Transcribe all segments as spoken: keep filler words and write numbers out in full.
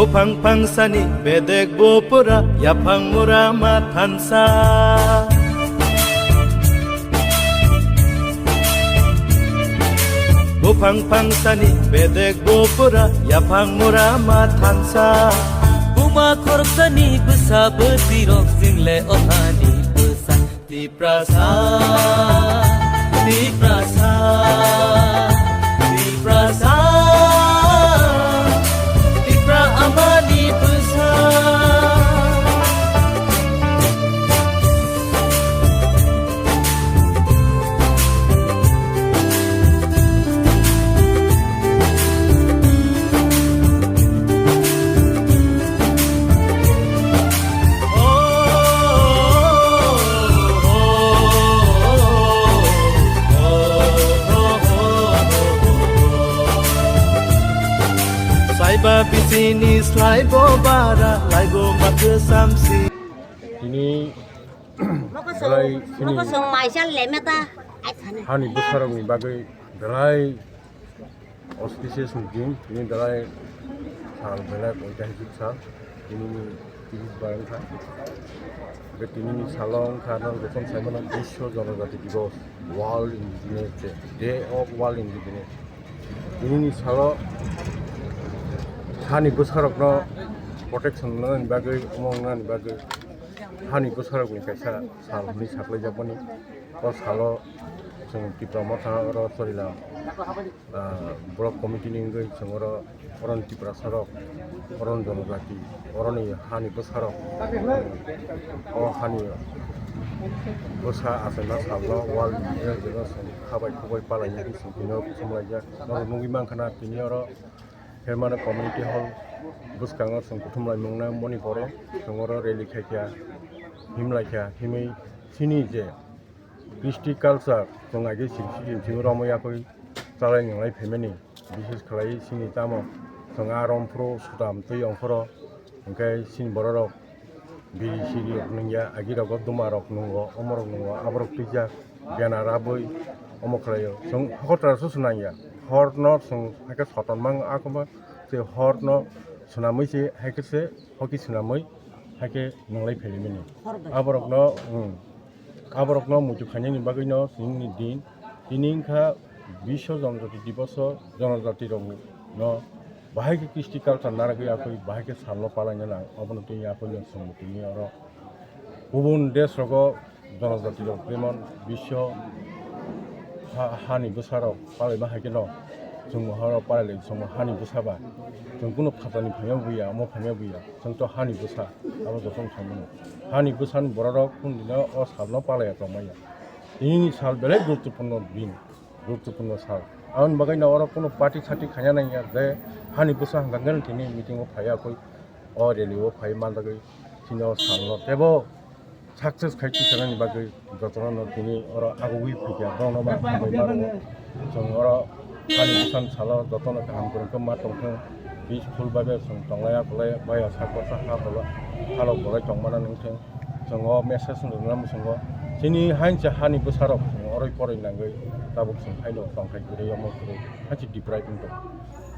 Buphang phangsani bedek bo pura yaphang mura ma thansa. Buphang phangsani bedek bo pura yaphang mura ma thansa. Buma khoroksani bwsa bwtwi rok single otani bwsa. Tiprasa, Tiprasa, Tiprasa, Tipra amani bwsa. Saiba bisini slaibo bara, laibo makhe samsi. Tini belai chini maisal lemeta. Hani bwsarokni bagwi belai auspicious ni din, tini belai sal belai oitahajik sal, tinini tiris bar wngkha. Hwnkhe tinini salo wngkha, no jotono saimano Biswa Jonojati Divos, World Indigenous Day, Day of World Indigenous. Tinini salo hani bwsarokno protection wngnani bagwi, omo wngnani bagwi hani bwsarokni kaisa sal hwnwi saklaijakmani. O salo chwng Tipra Motha oro Chorilam, ah, block committee ni wngwi chwng oro, oroni Tiprasarok, oroni jonojati, oroni hani bwsarok, o hani bwsa achaima salno wal rijak jeno chwng khabai khukbai palainani chwng tini oro kuthumlaijak. Norok nugwi mankha na tini oro Hermana Community Hall bwskango chwng kuthumlaimungno moni pore chwng oro rally khaikha, himlaikha, himwi chini je Kristi culture chwng age simi simi romo yakui chalai nwnglai phaimani, bises khlai chini tamo chwng a romphuru sutam twi ongkhoro, hwnkhe chini bororok biri siri rok nungya, agi rogo duma rok nungo, omo rok nungo, aborok twijak, bena rabwi omo khlaio. Chwng hokotra se swnangya, horno chwng haikhe soton mang akoma, tei horno swnamwi se haikhe se hoki swnamwi haikhe nwnglai phaimani. Aborokno, um, Aborokno muitu khainani bagwino tinini din, tini wngkha Biswa Jonojati Diboso, jonojati rokno bahai khe kristi culture narwgwi yakui bahai khe salno palaina nang, obono tini yakui no chwng tini oro kubun desh rogo jonojati rok jemon biswa ha-, hani bwsa rok palaima hai kheno chwngbo horo palailai chwngbo hani bwsa ba chwng kunu phatani phaima buya, omo phaima buya. Chwng to hani bwsa, abo jotono sai mano. Hani bwsani bororok kunu dino o salno palaiya tongmaya. Tinini sal belai guruttopurno din, guruttopurno sal. Aboni bagwino oro kunu party sati khaina nangya je hani bwsa hwnkha khe tini meeting o phaiya koi, o rally o phai manjagwi chini o salno tebo success khai twi sanani bagwi jotono no tini oro agugwi phaikha, borokno ba hambai ma rwo. Chwng oro ani bwsani salo jotono kaham kwrwngkhe ma tongthwng, peaceful bai bai chwng tonglai akolai bai sak bwsa ha bolai halok bolai tongmana nungthwng. Chwng o message rwna muchungo chini hainsa hani bwsarok chwng oroi poroi nangwi tabuk chwng haino tongthai kwrwi omo kwrwi hainsa deprive wngtong.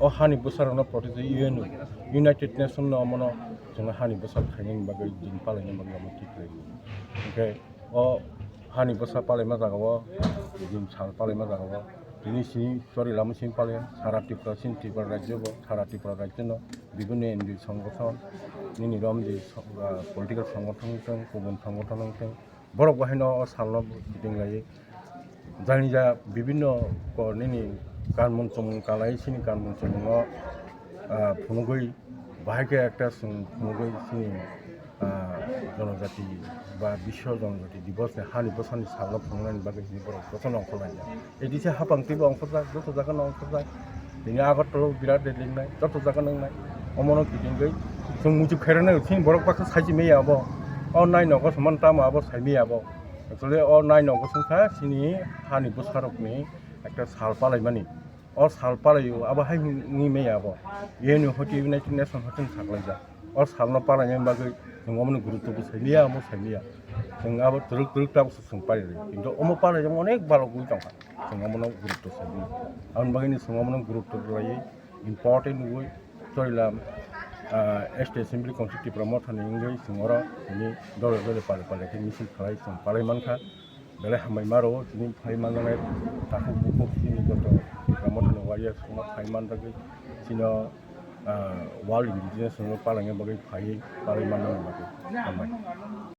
O hani bwsarokno protect U N, United Nation no omono chwngno hani bwsarok khainani bagwi din palaina bagwi omo thik khlai. Hwnkhe o hani bwsa palaima jagao, din sal palaima jagao, tini sini chori lama sini palai, sara Tripura sini, Tripura rajyo bo, sara Tripura rajyo no, bibhinno N G O songgothon, nini romdi so-, ah, political songgothon wngthwng, kubun songgothon wngthwng, borok bo haino o salno kiting laiwi, jani ja bibhinno ko nini kanmung chumung kalai, sini kanmung chumung no, ah, phunugwi, bahai khe ekta chwng phunugwi chini, ah, jonojati ba biswa jonojati divos ni hani bwsani salno phunuknani bagwi hini borok jotono ongkhorlaijak. A D C hapang twibo ongkhorjak, joto jagano ongkhorjak. Tini Agartala o birat rally wngnai, joto jagano wngnai. Omono kitingwi chwng muitu khairoknai, chini borok baksa saiji maya abo. O nai nogo se man tamo abo sai maya abo. Actually o nai nogo se wngkha chini hani bwsarokni ekta sal palaimani. O sal palaio, abo hai wngwi maya abo. U N ni hoite United Nation hoite saklaijak. O salno palaina bagwi chwng omono gurutto bo saimaya, omo saimaya. Chwng abo twrwk twrwk tabukse chwng palai rwi. Kintu omo palaijak onek balok wngwi tongkha. Chwng omono gurutto saimaya. Aboni bagwino chwng omono gurutto rwlaiwi important wngwi chorilam Ah, S T Assembly Council Tipra Mothani wngwi chwng oro tini dole dole pale pale khe misil khlai chwng palai mankha. Belai hambai ma rwo tini phai manjaknai takhuk bukhuk chini joto Tipra Mothani warriors wngma phai manjagwi chino, ah, World Indigenous Day palangna bagwi phaiwi palai manna bagwi. Hambai.